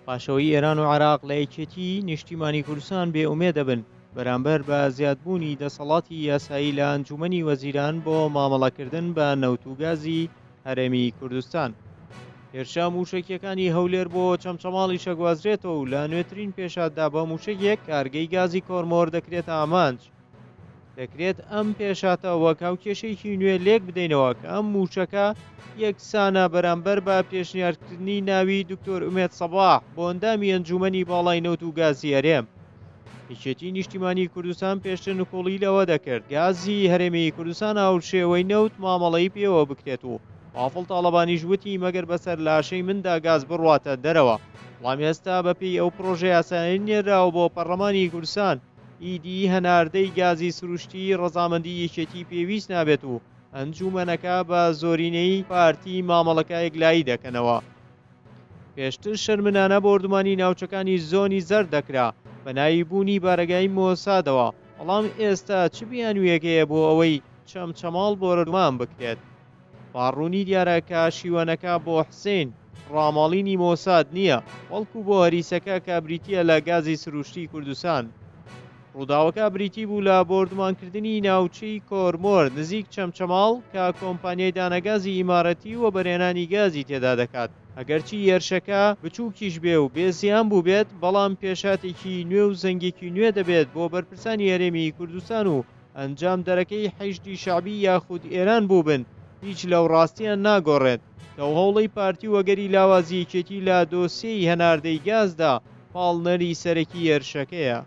پاشئەوەی ئێران و عێراق لە یەکێتیی نیشتیمانی کوردستان بێ ئومێد دەبن بەرامبەر بە زیادبوونی دەسەڵاتی یاسایی لە ئەنجوومەنی وەزیران بۆ مامەڵەکردن بە نەوت و گازی هەرێمی کوردستان. هێرشە مووشەکییەکانی هەولێر بۆ چەمچەماڵیش ئەگوازرێتەوە و لە نوێترین پێشهاتدا بە مووشەکێک کارگەی گازی کۆرمۆر دەکرێتە ئامانج. دەکرێت ئەم پێشهاتە وەک هاوکێشەیەکی نوێ لێک بدەینەوە کە ئەم مووشەکە یەکسانە بەرامبەر بە پێشنیارکردنی ناوی دکتۆر ئومێد سەباح بۆ ئەندامی ئەنجوومەنی باڵای نەوت و گازی هەرێم. یەکێتی نیشتیمانی کوردستان پێشتر نکوڵی لەوە دەکرد گازی هەرێمی کوردستان هاوشێوەی نەوت مامەڵەی پێوە بکرێت و بافڵ تاڵەبانیش وتی مەگەر بەسەر لاشەی مندا گاز بڕواتە دەرەوە، بەڵام ئێستا بەپێی ئەو پڕۆژە یاسایەی نێرراوە بۆ پەڕلەمانی کوردستان ئیدی هەناردەی گازی سروشتی ڕەزامەندی یەکێتی پێویست نابێت و ئەنجومەنەکە بە زۆرینەی پارتی مامەڵەکە یەکلایی دەکەنەوە. پێشتر شەرمنانە بۆردومانی ناوچەکانی زۆنی زەرد دەکرا بە ناوی بوونی بارەگای مۆسادەوە، بەڵام ئێستا چ بیانوویەک هەیە بۆ ئەوەی چەمچەماڵ بۆردومان بکرێت؟ بە ڕوونی دیارە کە شیوەنەکە بۆ حسین ڕاماڵینی مۆساد نییە، بەڵکو بۆ هەریسەکە کە بریتییە لە گازی سروشتی کوردستان. ڕووداوەکە بریتی بوو لە بۆردومانکردنی ناوچەی کۆرمۆر نزیک چەمچەماڵ کە کۆمپانیای دانەگازی ئیمارەتی وەبەرهێنانی گازی تێدا دەکات. ئەگەرچی هێرشەکە بچووکیش بێ و بێ زیان بووبێت، بەڵام پێشهاتێکی نوێ و زەنگێکی نوێ دەبێت بۆ بەرپرسانی هەرێمی کوردستان و ئەنجامدەرەکەی حەشدی شەعبی یاخود ئێران بووبن هیچ لەو ڕاستییە ناگۆڕێت کە هەوڵی پارتی و ئەگەری لاوازی یەکێتی لە دۆسیەی هەناردەی گازدا پاڵنەری سەرەکی هێرشەکەیە.